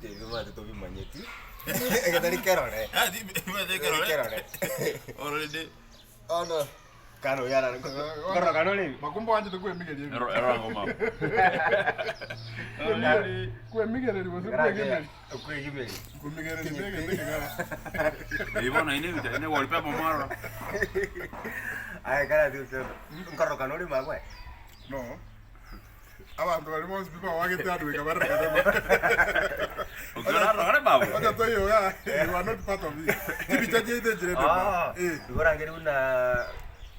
Ebinto ebi omanyete tobimanyeti, egetari kerore. Timanyeti Getari kerore. Already. Bono, kano oyio arare nkorora kano ore iga. Makumba oanchete kwemigeria ebinto. Ero ero ngoma. Kwemigeria- Kwemigereria gose kwegimeria. Okwegimeria. Kwemigereria na egento ekegara. Eyi bono ine ebinto ine wallpaper mwarora. Aye kara nkorora kano ore mabwe. No. Abanto baria bonsi pi bawagete ande goika barorekane ma. Okiorarora babu. Ocha toiyo igaa, you are not part of it. Chibicha chiaito echire ende Ah, ma. Eh. igo orangeri buna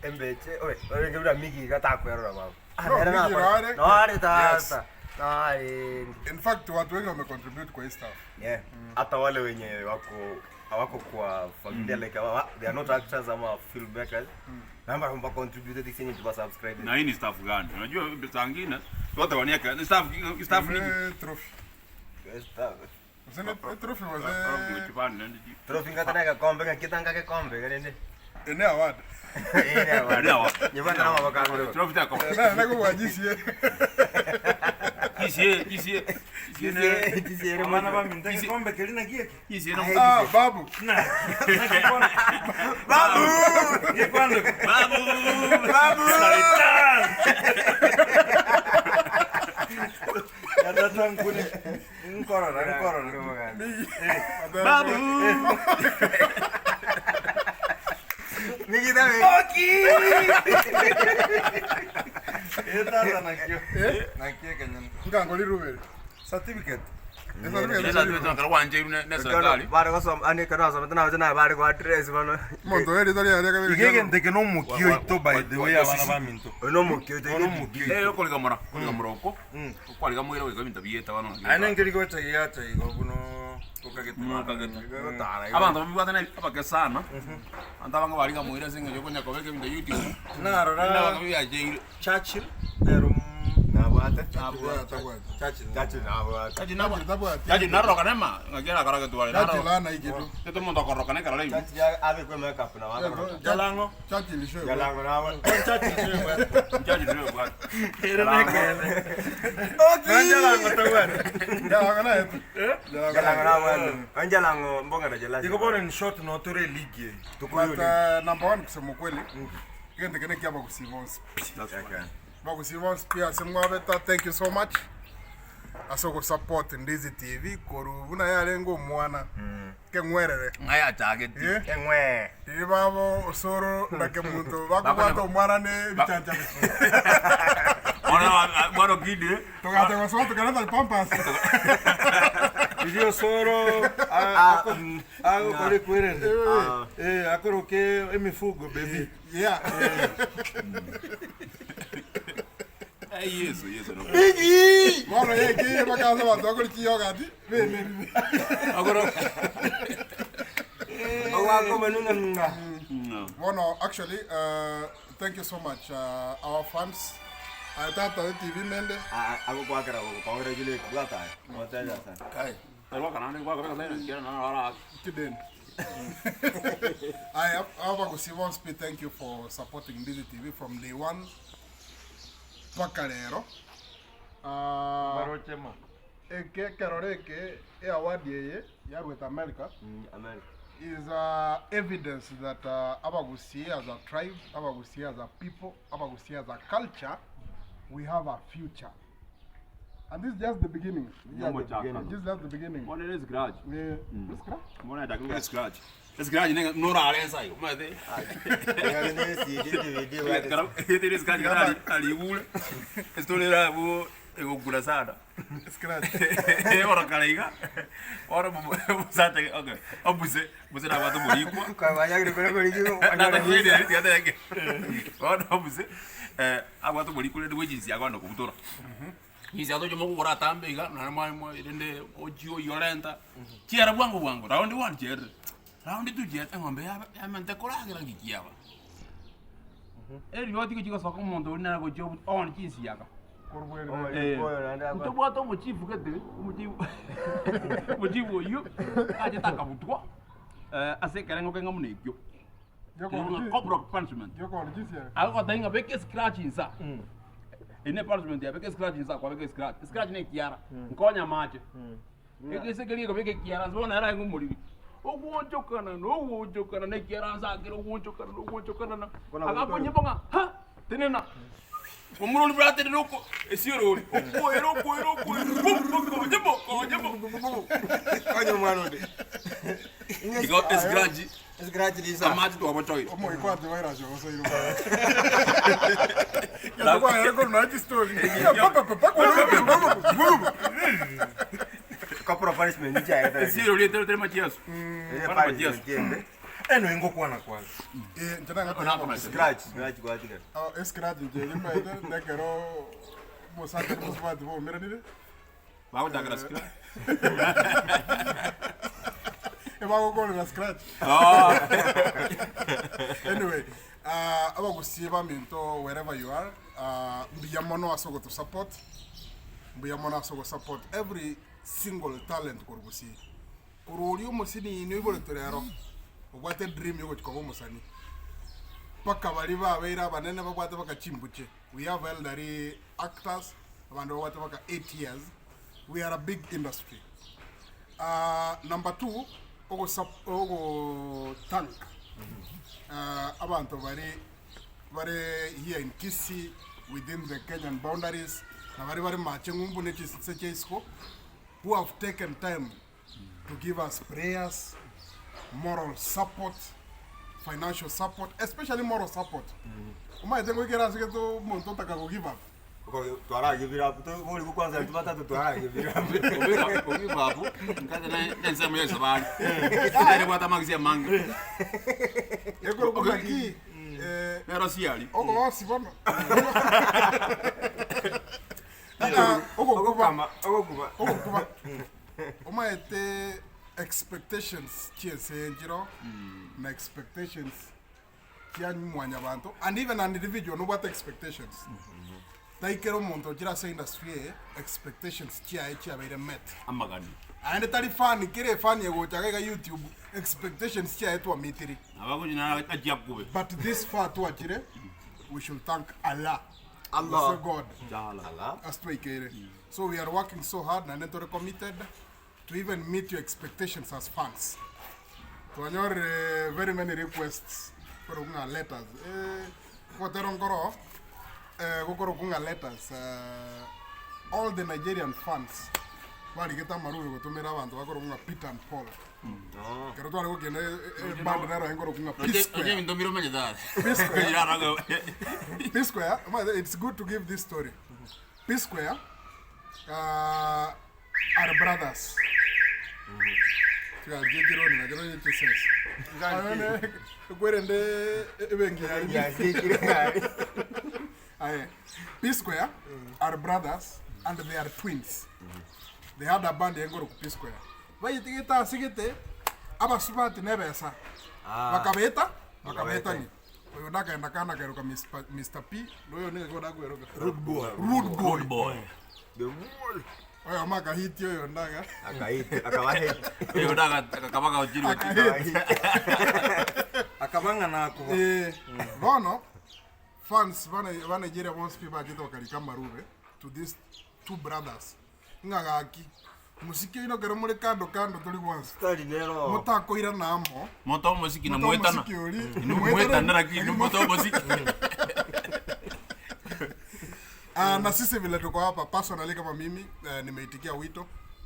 embeche, obe, orenge buna Miggy iga takwerora baba. Ah, No, nere Miggy nakore- noare. noare Yes. tata, noarenge. In fact, watu wengi wamecontribute kwa hii stuff. Yeah. Hata wale wenye wako hawako kwa familia like hawa, they are not actors ama filmmakers. Namba ba contribute this thing to subscribe. Na hii ni staff gani? Unajua saa ngine wote wanieka ni staff staff ni Eh, trophy. Usene trophy was a kipande ndi. Trophy ngata na gakombe ngakitanga gekombe gerende. ene award. Ene award. Nyebata na mabaka ngore. Trophy ta ko. Na na ko wajisie. Kisie kisie. Kisie kisie ere Abana baminto egekombe keria naki eke? Kisie no. Ah, babu. Naki bono? Babu! Gekwando. Babu. Babu! Tata nkune. Nkorora, nkorora. Babu. Miggy dame. Eh, tata nakio. Nakio ekenyene. Nkangori rubere. Certificate. Esa tu wanje ne serikali. Bare gosoma ane kero asomete nabache naye bare go address bono. Omonto oyo erita riaye riakabere Iga egento eke nomokia oito by the way abana baminto. Oyo nomokia oito. Oyo nomokia oito. Eh okoriga mora, koriga mora oko. Okwariga moira goika ebinto bieta bono. Aye nenkeri gocha giacha igo buna okagete. Okagete. Abanto babibwate na abake sana. Abanto abange bariga moira ase eng'encho okonya kobeka ebinto YouTube. Narora Abanto biacheire. Churchill nero Nabwate. Tabwati. Churchill. Churchill nabwate. Churchill nabwate. Tabwati. Churchill narorokane ma ng'aki arakora getware. Churchill ana igetu. Tete omonto okororokana ekero are Churchill abekwe makeup na bakoroka. Jalango. Churchill show. Jalango nabwate. Churchill show. Churchill ndio bwate. Ere nekene. Jalango tabwate. Jalango na yetu. Jalango nabwate. Onjalango mbonga na jalasi. Igo bono in short notore league eye. But uh, number one kusema ukweli egento kende kia abagusii bonsi pi. Abagusii bonsi pi ase mwabeta thank you so much ase ogosupport Ndizi TV korwa buna yarenge omwana keng'werere Ng'ai achageti. Eh, Eng'we. riria babo osoro na kemunto bakobwata omwana ne ebichanchabe Bono bono kidire. togacha gosoa tokareta pampers Riria osoro Ah, agokora ekwerende. Eh akoroke emifugo baby. yeah Eh Yesu Yesu. no. bono yeke bakaansa abanto bakore chiyogati bemerire Agoro. Owakomenunga nunga. No. Bono, actually, uh, thank you so much, uh, our fans. Aye tata TV mende. Agokwakera gokongratulate bwata. Oteja sana. Kai, Tarwa kana kwa kwa kwa kira na ara. kideni. I abagusi bonsi thank you for supporting Ndizi TV from day one mpaka lero. Uh, Barochema. eke ekerore eke e award eye yarwete America America. is uh, evidence that uh, abagusi as a tribe, abagusi as a people, abagusi as a culture, we have a future. And this is just the beginning. This This is just the beginning. Mbona ile scratch. Yeah. This crap. Mbona itakuwa scratch. Scratch ne nora alensa yo. Mate. Ngari CD DVD bwate. Ile scratch kana aliwule. Story la bu egokura sana. Scratch. Oro karaiga. Oro musate okay. Obuse buse na watu mulikwa. Kwa wanyagire kore kore kigo. Bono obuse eh abwate omorikwa rende bwe echinsi yago ande kobutora. Chinsi yago tochia mogokora atambe iga naende mwa mwa rende ochie oyorenta, chiere bwango bwango round one chiarire, round two chiarire eng'ombe yaba yamenta koragera ng'iki kiaba. Eriogi tiga chigosoka omonto oria nere gochia obu ooni chinsiaga. Ntobwate omochifu gete, omochifu omochifu oyio achete akabutwa ase ekerengo keng'a buna ekio. Corporal punishment. Agogotebia ng'a beka escratch insa. Eye ne punishment yaye, beka escratch insa, kwabeka escratch. Escratch ne ekiara, nkonya amache. Egese keria gekaba egekiaranso bono nere aye omoriri. Ogwochokana na ogwochokana na ekiaranso akere ogwochokana na ogwochokana na agakonyepa ng'a ha! Tenena. Omorori buna atenene oko esiorori, okoera okoera okoera bum! Konye bo konye bo. Konye omwana onde. Igo escratch, Escratch risa. amache twabochoire. Omoika antivirus ogosoire omwana. Gento kwagera korwa naye chistory. Pa, pa, pa, pa, pa, pa, Corporal punishment nichiaye. Esiorori etero teri machieso. Ere Bana punishment machieso. ende. Eno ingokwana kwanza. Eh, inche nang'ate Onakona Scratch, scratch gwatigara. Ah, escratch inche nimbaete nekero omosacha na omosubati baumeranire Bagochakera scratch. ebagokorera scratch. Ah. Anyway, ah, abagusie baminto wherever you are, ah, mbuya mono ase ogotosupport, mbuya mono ase ogosupport every single talent korwa gusii. Korwa oria omosinini oiboretwe rero, obwate edream yogochia koba omosani, mpaka baria babeire abanene babwate mpaka chimbuche, we have elderly actors, abande babwate mpaka 8 years, we are a big industry. Number two, ogosup ogo thank abanto baria bare here in Kisii within the Kenyan boundaries, na baria bare mache ng'umbu ne chinse chia isiko, who have taken time to give us prayers, moral support, financial support, especially moral support. Omanyete ngoikera ase gete omonto otaka go give up. Twaragibire up, bori kwanza tubatatu twaragibire up. Ogive up, nkate na ensemo ya esabari. Nere bwata amagisi amange. Ekero ng'aki eh, Nero siari. ogosi bono. Ah, ogokuba Ogokama, ogokuba. ogokuba omaete expectations chiense nchiro na expectations chia mwanyabanto and even an individual nobwate expectations taikera omonto ochire ase industry eye expectations chiaye chiabeire met Amagani. aende tari fan kere efan egocha iga iga youtube expectations chiaye twamitiri Abagochi na achia kube. but this far twachire we should thank Allah Allah. Gose God Allah. as twaikeire so we are working so hard naende tore committed to even meet your expectations as fans twanyorire very many requests korwa ng'a letters eh, gotera nkoro eh, gokorokwa ng'a letters eh, all the Nigerian fans barigete amarube gotomera abanto bakorokwa ng'a Peter and Paul Ekero tware gokina eband nero yaye ng'a P Square. Ebinto mbire omanyete ase. P Square. P Square, omanyete it's good to give this story. P Square uh, are brothers. Chiganchie chironi na chironi chisese. Kwerende ebenki yari. Aye. P Square are brothers and they are twins. They had a band yengoro ku P Square. Bayetigete ase gete, abasubati na ebesa, bakabeeta, bakabeetania. Oyo onde akaenda kando akaeroka Mister, Mister P, na oyo onde nigo akweroka Rude boy. Rude boy. Rude boy. The wall. Oyomo akahitia oyo onde aga Akahit, akabahit. Oyo onde akaba gaochire gochia. Akahit. Akaba ng'a nakoba. Eh, bono fans ba Ni- ba Nigeria bonsi pi bachete bakarika amarube to these two brothers Ng'a gaki, mosike oino ekero more kando kando tori gwansa, Story nero. motakoirana amo, Moto omosiki na moto mwetana. omosiki oria, Inwe mwetana lakini moto omosiki. Ah, na sisi vile tuko hapa personally kama mimi eh, nimeitikia wito,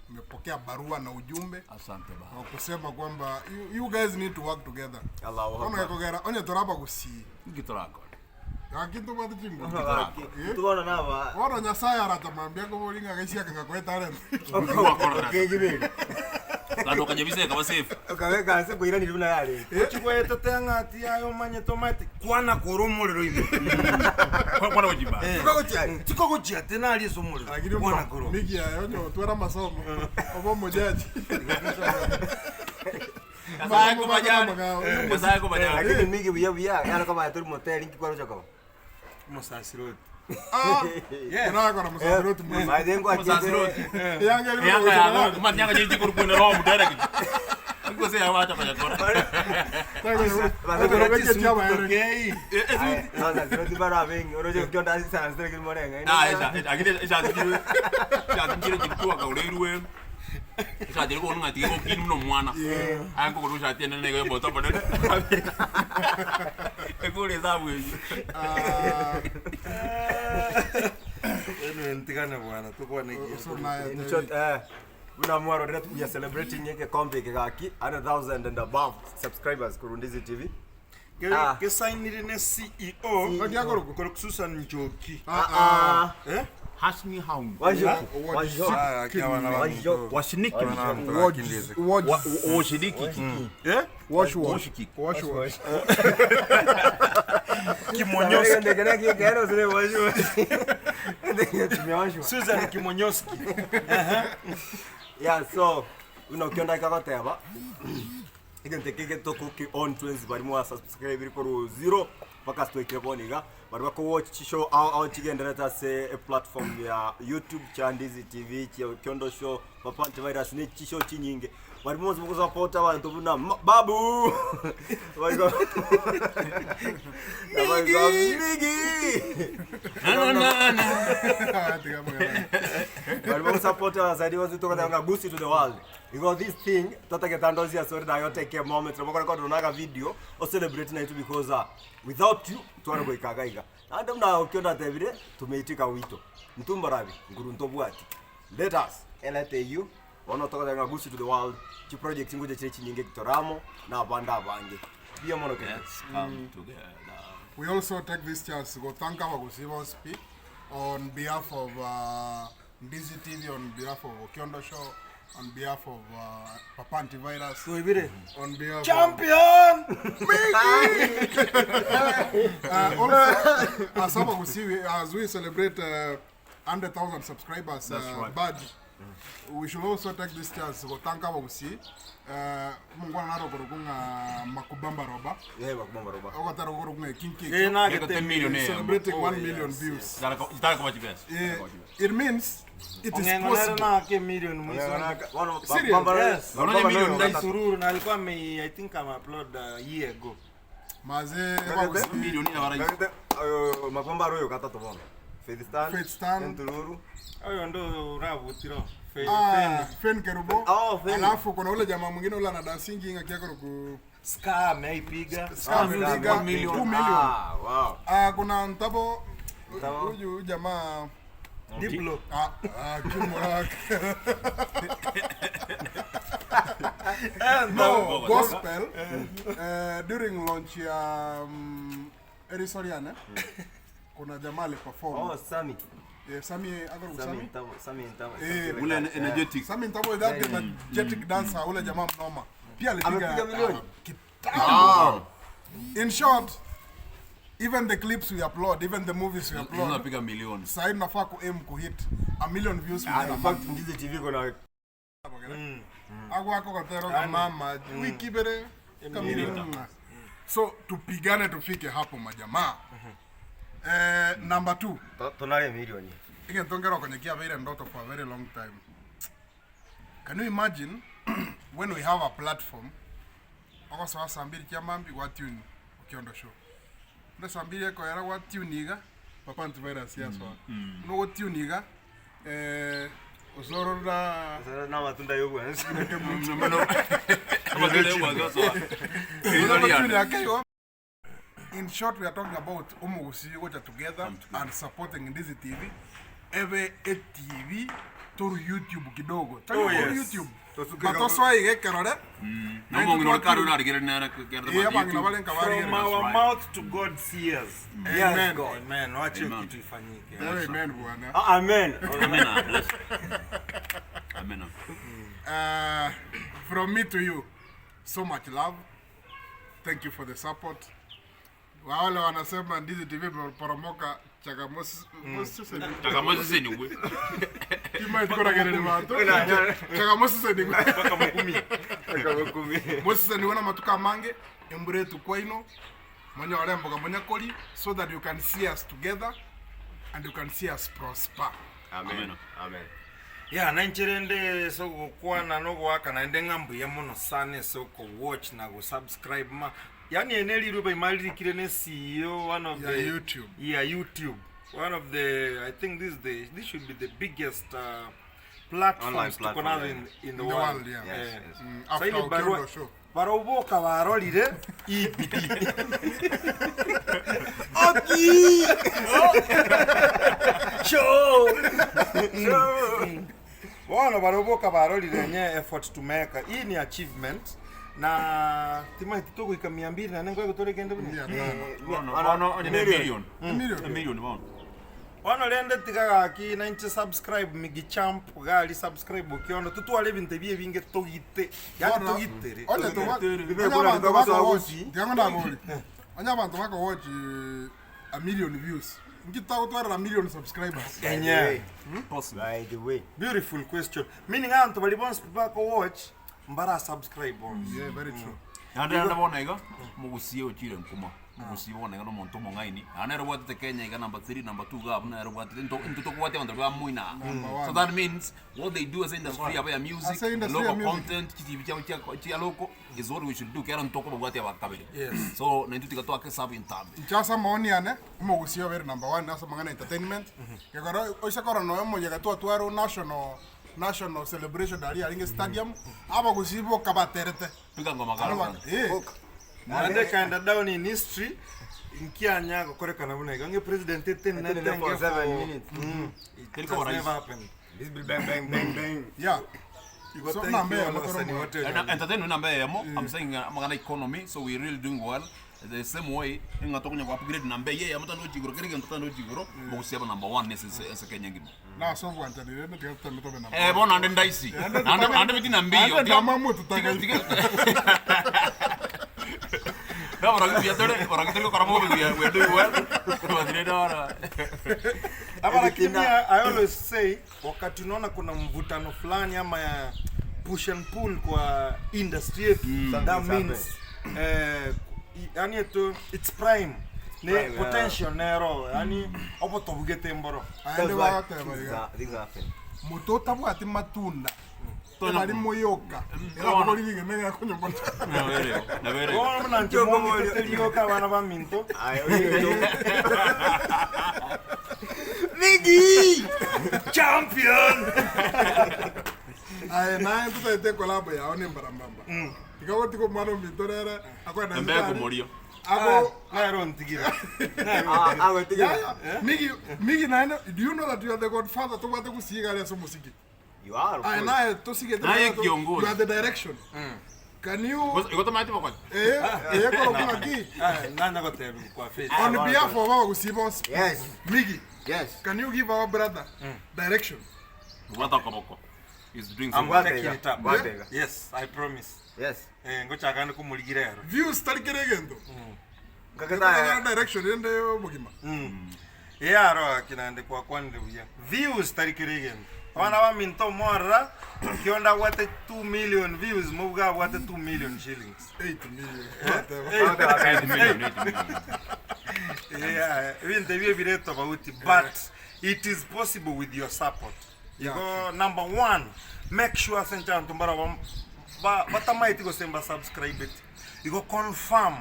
nimepokea barua na ujumbe Asante ba. wa kusema kwamba you, you guys need to work together. Allahu Bono Akbar. gekogera onye toraba gusii Inki torakore? gaki ntobwate chinguru. Gaki, tubona naba. Bono Nyasaye aratamambia kobori ng'a gaisiake ngakoe talent. Gwakora. Kegibere. Kando okanyebisa ekaba safe. Okabeka ase koiraniri buna yarenge. Ochigoetete ng'ati yaye omanyete omanyete kwana kore omorero ime. Kwana gochimba. Tikogochia. Tikogochia tena arie ase omorero. Lakini Kwana kore. migi yaye onye otware amasomo obe omojaji. Nyasaye komanyare. Nyasaye komanyare. Lakini migi buya buya, yaro kaba turi moteli nki kwarocha koba. Omosasiroti. Ah, orakora mosasiroti moise. Maze ngwa Omosasiroti. Eyanga eri Eyanga gocha yago, naro. mani yanga chinchi korukuna roho mudirect. Gose yawacha konyakora. Tokei. Sasiroti baro abengi, oroche kionda sana sire kiri morenga. Ah, esa, esa, akire esa chire. Esa chire chituwa kaureirwe. Esati eri bono ng'a tiga egokini buna omwana. Aye nkogora esati enene iga y'omonto omonene. Ekore esabu eyio. Anyway, ntigane bwana tokwane So naye In short, eh, buna mwarorire we are celebrating egekombe eke gaki 100,000 and above subscribers korwa Ndizi TV. Ah. gesainire ne CEO Naki akorokwa? korokwa Susan Njoki. Ah, ah. Eh? Hasni Hound. Wajo. Wa- Wajo. Ah, kia wana wa Wajo. Washiniki. Watch, watch, Washiriki. Eh? wash, wash, wash, wash. Kimonyoski. Tumeoshwa. Susan Kimonyoski. Yeah, so buna okionda ikagoteba egento eke getokoki on twens bari mwa subscribe iri koru zero mpaka twekire bono iga bari bakowatch chishow ao ao chigenderete ase eplatform ya YouTube cha Ndizi TV chia Kiondo Show Papa Antivirus ne chishow chinyinge bari bonsi bogosupport abanto buna Ma- Babu Bari go- Bari go, Migi Na na na na. Ah, tiga mwana. bari bogosupport abasani bonsi togoteba Gusi to the world because this thing totageta ndozi asore nayo take a moment nabo kondo naga video o celebrate naitu because without you tware goikaga iga naende buna okionda tebire tumeitika wito ntumbarabi nguru ntobwati let us elete you bono togoteba Gusi to the world chi projects ngoche chire chinyinge kitoramo na abande abange buya mono keke Let's come together. We also take this chance to thank our Gusii Pi on behalf of Ndizi TV, on behalf of Okiondo Show, on behalf of Papa Antivirus, Tuibire. on behalf Champion! of also, as our Gusii, as we celebrate 100,000 subscribers right. badge, we should also take this chance to thank our Gusii. Mungwana naro kurukunga makubamba roba yeah bakubamba roba ogatara kurukunga kinki Eh, na Ego 10 million eh. celebrating Oh, 1 million yes, views. Itara kwa chibesa. It means it is Ong'eng'o nere possible. nake million mwiso. Bono Serious? bakubamba Yes. Unaona million Na Isururu na alikuwa ame I think ame upload a year ago. Maze bagusi Million ina bara. makomba royo katatu bono Faith Stan Faith Stan. Entururu Huyo ndo uravutiro. Fe ah, Fen Kerubo. Oh, Fen. Alafu kuna ule jamaa mwingine ule ana dancing akiako ku Ska ameipiga. Ska amepiga one million. 2 million. Ah, wow. Ah, kuna Ntabo Ntabo. huyu huyu jamaa Diplo. ah, ah, Kimura. No, gospel. Eh, during launch ya Erisorian eh? Kuna jamaa aliperform. Oh, Sami. Eh, Sami akoro Sami Sami. Ntabo, Sami Ntabo. Eh, something like Ule that. energetic. Sami Ntabo that energetic dancer ule jamaa mnoma. Pia alipiga Amepiga milioni? ah, kitambo. In short, even the clips we upload, even the movies we upload, Unapiga milioni. sasa hivi nafaa ku aim ku hit a million views Ah, within a in month. fact, Ndizi TV kuna Ako ako katero kama mama wiki bere kamili. So tupigane tufike hapo majamaa. Eh, number 2. tonare milioni. Igentongera kwenye kia vile ndoto for a very long time. Can you imagine when we have a platform oko sawa saa mbili kia mambi wa tune ukiondo show ndo saa mbili eko era wa tune iga papa antivirus yaswa mm. no tune iga eh usorora Sasa na matunda yobu. tune yake In short, we are talking about Umugusi gocha together and supporting Ndizi TV. Ebe e TV turu YouTube kidogo. Tari Oh, oh, yes. YouTube. Tosuke Batoswa igekerore. Eh abangina bale From nkabarigere. our right. mouth to God's ears. Amen. God. Amen. Wache hiyo Amen. kitu ifanyike. Amen bwana. Ah, amen. From me to you, so much love. Thank you for the support. Wale wanasema Ndizi TV imeporomoka chakamosi mosiseniwe na matuko amange embura etukwa ino monyore emboga monyakori so that you can see us together and you can see us prosper. Amen. Amen. Ya naincherende sogokwana nogoaka naende ng'ambuya mono sana ase okowatch na gosubscribe ma yani ene riruba imaririkire ne CEO one of Ya the YouTube. Yeah, YouTube. One of the I think this is the this should be the biggest. platforms Online tuko platform, nazo yeah. in, in the In the world. world, yeah. Yes, Eh. yes. Sasa After ile Okiondo barua show. baroboka barorire EBD. Show. Bono baroboka barorire enye effort tumeka. Hii ni achievement na timaiti togoika 200 na nengo egotore kende buna. Mia tano. Bono bono onye ne million. Million. A million bono. Bono rende tiga gaki na inche subscribe migi champ gari subscribe okiondo tutware ebinto ebi ebinge togite. Yani Bono, togitere. onye toba- Togitere. onye Bibekura abanto bitogosoa bakowatch- gusii. ndiango ndabori. Onye abanto bakowatch, a million views nkitagotwarera million subscribers Enye. Possible. By the way. Beautiful question. Meaning abantu bari bonsi bako watch mbara subscribe bonsi. yeah very true Naende naende bono iga, mogusie ochire nkuma. Mogusie bono iga na omonto omong'aini. Naende nere obwatete Kenya iga number 3, number 2 iga abwo nere obwatete. Into intwe tokobwatia abanto baria bamoina aa. Number one. So that means what they do ase industry yabo ya music, Ase industry ya local music. content, chitibi chiabo chia chia local is what we should do kero ntokobabwatia abakabere. Yes. So naintwe tiga twake esabu entambe. Inche ase amaoni ane, omogusia obere number one ase amang'ana ya entertainment, gekogera oise korora nonya omoyega twatware o national national celebration aria yarenge stadium, abagusii boka baterete. Piga ngoma kare Aba- sana. eh, Naende kaenda down in history nkianya gokorekana buna iga ng'e president Etenene etenene for 7 minutes. It Teriko has orais. never happened. This be bang bang bang bang. yeah. Igo So, thank nambe you ya all motoro abasani mwa. wote. And entertainment number yemo, I'm saying amagana economy, so we're really doing well. The same way, ng'a tokonya go upgrade number ye yamo tando chigoro kere gento tando chigoro, mogusia ba number 1 nese ese Kenya ngima. Nase obwanchani rende tiga toteme tobe number Eh one. bono ande ndaisi. Ande ande biti number iyo. Ande ndamamu tutagayi. No, bora ki tore, bora ki tore gokora bobe we are we are doing well. Bathire dora. Hapa lakini mi I always say wakati unaona kuna mvutano fulani ama ya push and pull kwa industry yetu that Something's means eh, yani etu it's prime ne Prime, yeah. potential nero yani obotobugete mboro Aende That's why bagoteba things iga. things happen. Moto otabwati matunda Tonya- ebari moyoka Tonya. erabogori rigena egakonyomba Na bere, na bere. bono buna inche mwang'iteterioka abana baminto Aye, oyo. Miggy! champion Aye naye ntotagete ekolabo yao na embarambamba iga gotiga omwana ominto rere akoenda Embe sibitari, komorio. ako nero ntigire Ah, ah, wait, Yeah, yeah. Migi, Migi naende, do you know that you are the godfather tobwate gosiga aria ase omosiki? You are, of Aye course. naye tosigete Naye naye to- kiongozi. You are the direction. Can you Igo tomaete bokonya. eh eh koro ng'aki nanya gotebi kwa face on behalf of our gusii bonsi Yes. Migi, Yes. can you give our brother direction? Bwata koboko. Is doing I'm so well. taking it up. Gwatega. Yes, I promise. Yes. Eh, ngochakande kumurigira ero. Views tari kere egento. Kakata direction rende obogima. Eyaro akinande kwakwanire buya. Views tari kere egento. Abana baminto morora kionda abwate 2 million views mobuga abwate 2 million shillings. 8 million. 8 million, 8 million. Yeah, ebinto ebio ebire tofauti but it is possible with your support. Yeah, Igo number one, make sure ase inche abanto mbaro bam- ba- batamaeti gose mbasubscribeti. Igo confirm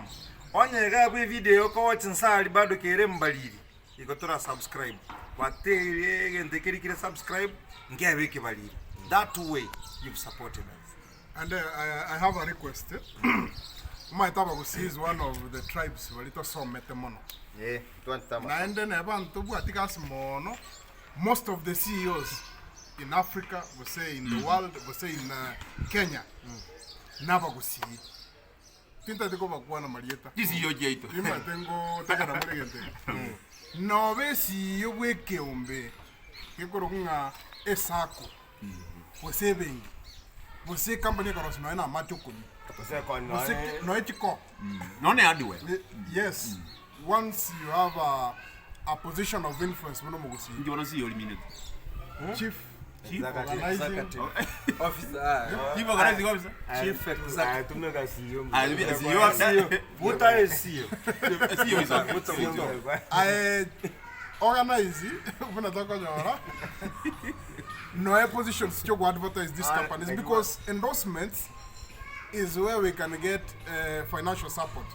onye iga abwo evideo okowatch nsa aria bado kere mbariri igo tora subscribe baterie egento ekeri kere subscribe nkebe ekebariri. That way you've supported us. And I have a request. Omanyete abagusii is one of the tribes baria tosomete mono. Eh, twanchete amasomo. Naende neba ntobwati gasi mono, most of the CEOs in Africa, gose in the world, gose in Kenya, nabagusii. Tintagete kobakwana marieta. Chisiyo chiaito. Nimanyete ngotegera more egento eke. Nobe esiyio bwa ekeombe gekorokwa ng'a esacco, gose ebenki, gose ecompany ekorosia nonya na amache okonywa, Gose koni gose noe- nonya chikoo. Nonye hardware. Yes, once you have a, a position of influence buna omogusii. Inche bono siyo rimineti. Chief Chief organizing Officer. Chief organizing officer. Chief executive. Tumeka CEO. Ah, CEO. CEO. Buta e CEO. CEO is a Buta buta. Aye organize buna tokonyora noe positions chio advertise these Ah, companies like because endorsements is where we can get financial support.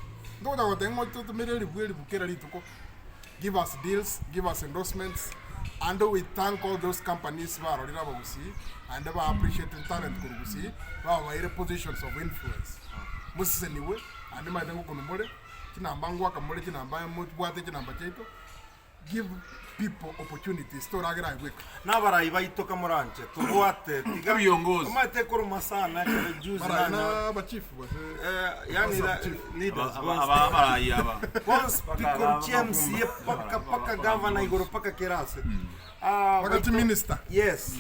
Ntogocha goteba ng'a ototomere eribu eribu kera rituko give us deals, give us endorsements. And we thank all those companies barorire abagusii naende ba appreciated talent korwa gusii babaire positions of influence. Mosesenigwe naende maete ngokonu more, chinamba ngoaka more chinamba mobwate chinamba chiaito, give people opportunities toragera aye bweka. Nabarai baito kamoranche tobwate tiga Ebiongozi. omanyete koruma sana ekero juzi Barai nanyora na abachief gose eh, yani Aba la- sub-chief. leaders Aba- bonsi aba- abarai aba. bonsi pi korwa chi MCA paka paka governor igoro paka kerase Ah, Paka chi baito- minister. yes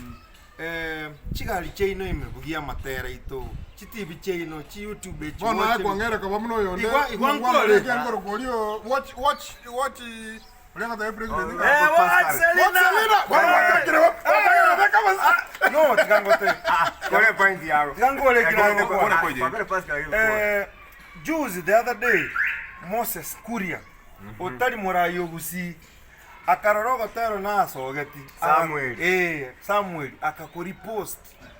Eh, chigari chiaino ime bugia amatera aito chitibi chiaino chi youtube echi Bono aye watch- kwang'ere koba buna oyonde Igwa- igwa nkore. nkore orio watch watch watch oria gotebia president ng'a- Eh, watch Selina! Watch Selina! Bono gwatakire gwatakire beka bas- No, tiga ngote. Kore point yako. Tiga nkore kira Kore ngokwana. point. Kore Pascal. Eh, juzi the other day Moses Kuria otari morai ogusii akarora ogotero nasogeti Samuel. Eh, Samuel akakoripost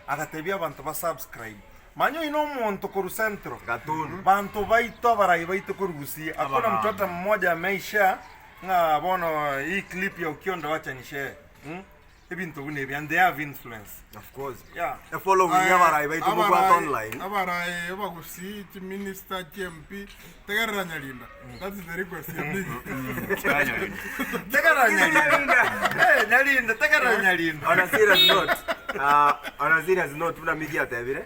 agatebia abanto ba subscribe manya oino omonto korwa central Gatundu. banto baito abarai baito korwa gusii hakuna mtu hata mmoja ameisha ng'a bono hii clip ya Okiondo wacha ni share hmm? Ebinto buna ebi and they have influence Of course. yeah. E following y'abarai baito mobwate online. Abarai abagusii, chiminister, chiMP, tegerera Nyarinda. That is the request ya Miggy. Tegerera Nyarinda. Eh, Nyarinda, tegerera Nyarinda. On a serious note, uh, on a serious note, buna Miggy atebire,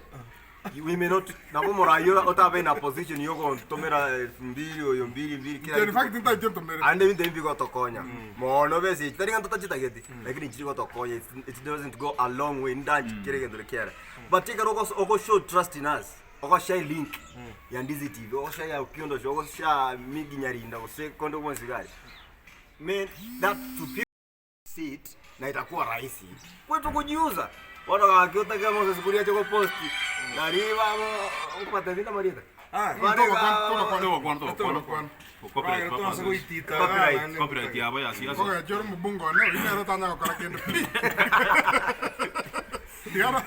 we may not nabo morai ora otabe in a position yogontomera elfu mbili oyo mbili mbili kila In fact, ntache ntomere. ande binto ebi bigotokonya mono bese echi tari ng'a ntotachitageti lakini nchiri gotokonya It's- it doesn't go a long way ndanchi kere egento kere but ekero ogos- ogoshow trust in us ogoshare link ya Ndizi TV ogoshare ya Okiondo Show ogoshare Miggy Nyarinda gose konde bwonsi iga aria man that to people sit na itakuwa rahisi kwetu kujiuza bono gaki otake Moses kuria ache goposti nari babo nkobatebia namarieta Ah, Bare Toba ga- kwan- toba kwan. Toba kwan, toba Toba kwan. kwan. Copyright Twagera tonse purposes. goitita Copyright. abana. Copyright yabo ya siasa. Koga choro mubungo one, oyo nere otanya gokora kende pi. Tigara.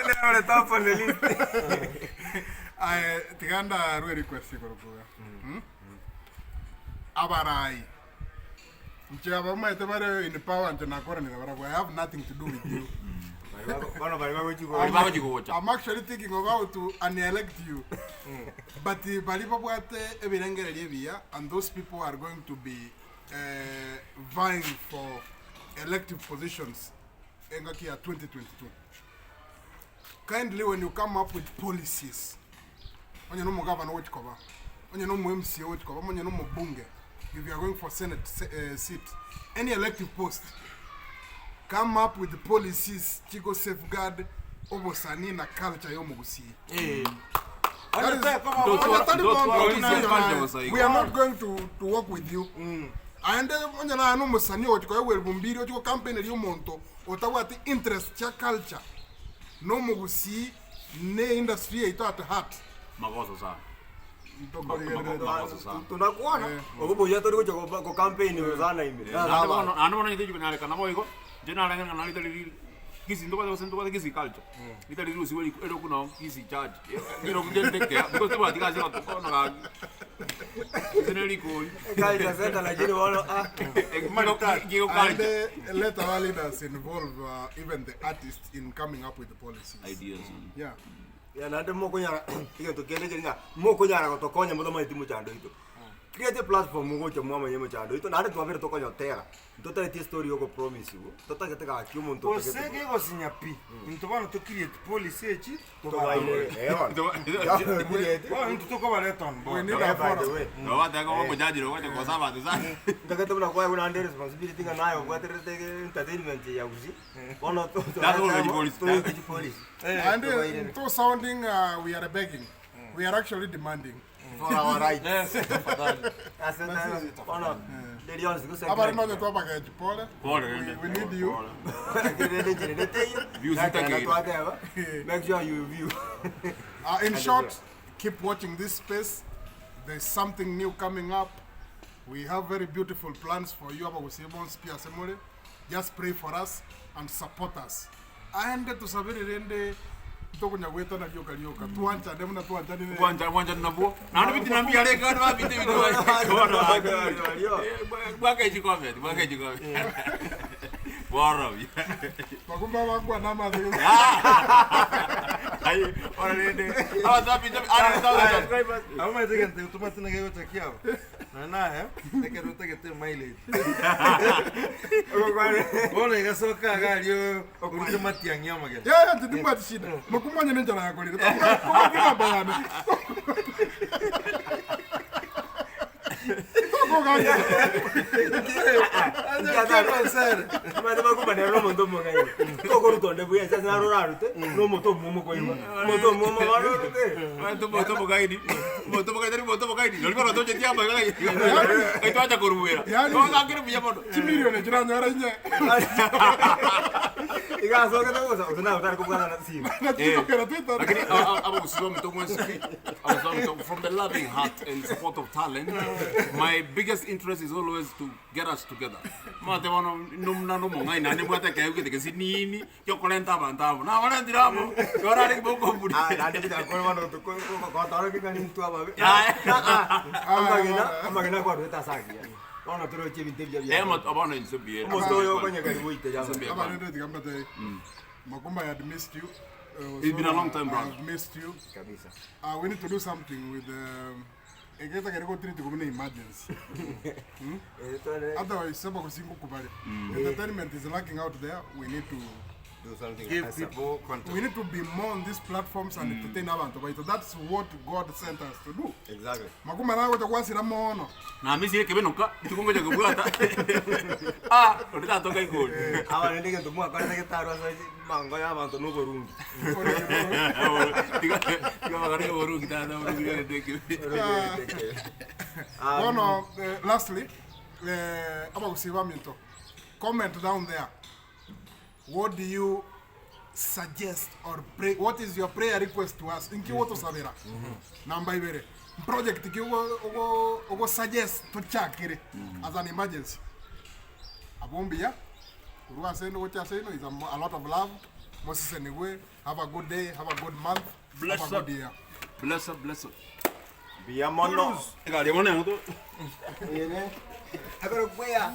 Nere top on the list. Aye, tiga ndarue request igoro koga. Hmm? Abarai. Inche abamaete bare in power inche nakoranire barabwo, I have nothing to do with you. Bono bari bagochi Bari bagochi gocha. I'm actually thinking of how to unelect you. But eh, bari babwate ebirengererio ebiya and those people are going to be eh, vying for elective positions engaki ya 2022. Kindly when you come up with policies onye nomogavana ogochi koba, onye nomo MCA ogochi koba, onye nomobunge, if you are going for senate se- eh, seat, any elective post, come up with policies chigo safeguard obosani na culture yomogusii. That is- Onye tari Don't bondo worry, tuna don't naye. worry. We are not going to, to work with you. Aende onye naye nomosani ogochi koegwa elfu mbiri ochi gocampaign eria omonto otabwati interest chia culture nomogusii ne industry yaito at heart. Magoso sana. Ntokorigererete. Magoso sana. Tunakuona. Ogoboya tori gocha go campaign sana ime. Naende bono naende bono intwe chikonyarekana boigo, inche narenge ng'a naritari ri Kisii ntobwate gose ntobwate Kisii culture, ritari rirusigwe riko ere okwo nao Kisii church, ero ngente ekea because tobwati gasi egotokona gaki, gose ne rikori. Culture center lakini bono ah. Nkigo And culture. let our leaders involve uh, even the artists in coming up with the policies. Ideas. Yeah. Ya naende mokonyara egento kende keri ng'a mokonyara gotokonya motomaeti mochando oito. Create a platform mogocha mwamanya emechando oito naende twabere tokonyotera. Ntotareti estory ya ogopromise igo, totagete gaki omonto Gose otagete gegosinya pi intwe bono to create policy echi tobaire. Eh bono. Create. Bono intwe tokobareta on We board. need Eh, a by the forum. way. Nabo bateba omojaji ogocha kosa abanto sana. Ntagete buna kwaye buna ande responsibility ng'a naye obwaterete entertainment ya gusii. Bono That's all the police. Togochi police. And to sounding uh, we are begging. We are actually demanding. For our rights. Yes, tafadhali. Ase bono nderi onsi gose. Abari nonya twabagechi pole. Pole, We, we need you. Views itakere. Make sure you view. In short, keep watching this space. There's something new coming up. We have very beautiful plans for you abagusii bonsi pi ase more. Just pray for us and support us. Aende tosabere rende ntokonya goetana rioka rioka. Twanchane buna twanchanire. Bwancha bwancha nabwo. Naende bitina mbiareka abande babite ebinto. Bwaka echikombe, bwaka echikombe. Borobi. Bakumba bakwana amato. Aye, ora rende. Abasabi, are thousand subscribers. Amaete gento tumate na gegocha kiabo. Na naye ekero otagete mileage. Bono igasoka iga aria orute matiang'i amagena. Yaya titimbwati shida. Makumanya nenchara yakorire. Tobwati namba yane. Omanyete bakombanera na omonto omong'aini. Tokoruta onde buya ase naro orarute, na omote omwomo koigwa. Omote omwomo bono orute. Omanyete omonto omogaini, omonto omogaini tari monto omogaini, nori bono tocheti amo iga ng'ai twacha koruera. Yaani- Twagakire buya mono. Chimilioni chiranyora inye. Iga asogete gocha, gose naye otari kobwana na simu. Nachikokera Twitter. Lakini abagusii baminto mwensi, abagusii baminto, from the loving heart and support of talent, my biggest interest is always to get us together. Omanyete bono nomuna nomong'aini naende mbwate ekeegwa gete gesinini giokorenta abanto amo. Nabarentire amo, igo orare mokoburia. Ah, naende gochaka kore bono gotorokia ng'a nintwe ababe. Yaya. Amagena, amagena akwarwete ase agiya. Bono toroche ebinto ebiya Eh, biaye. bono inse mbuya. Omonto oyo okonyekani goita jama. Mbuya. Abarende tiga mbatebie. Makumba I had missed you. It's been a long time, I brother. have missed you. Kabisa. We need to do something with egeta kere go treat buna emergency. Eh, twende Otherwise saba kusingo kubale. Entertainment is lacking out there. We need to do something. Give ASAP. people content. we need to be more on these platforms and entertain abantu baito. That's what God sent us to do. Exactly. Makumba nawe gocha mono. Namisire ekebenoka, rituko ngocha kobwata. Ah, onde tatoka igoro. Aba rende egento mwakorete getaro ase mango ya abanto na oborungi. Tiga tiga bagare oborungi tata oborungi rende ekebe. Bono lastly abagusii baminto comment down there what do you suggest or pray what is your prayer request to us inki ogotosabera namba ibere project ki ogo ogo ogo suggest tochakere as an emergency abwo mbuya korwa ase ende gochia ase ino is a a lot of love mosesenigwe have a good day have a good month Bless have a up. good year. Bless up, bless up. Mbuya mono. Egari bono eng'oto. Ere. Akoro kwea.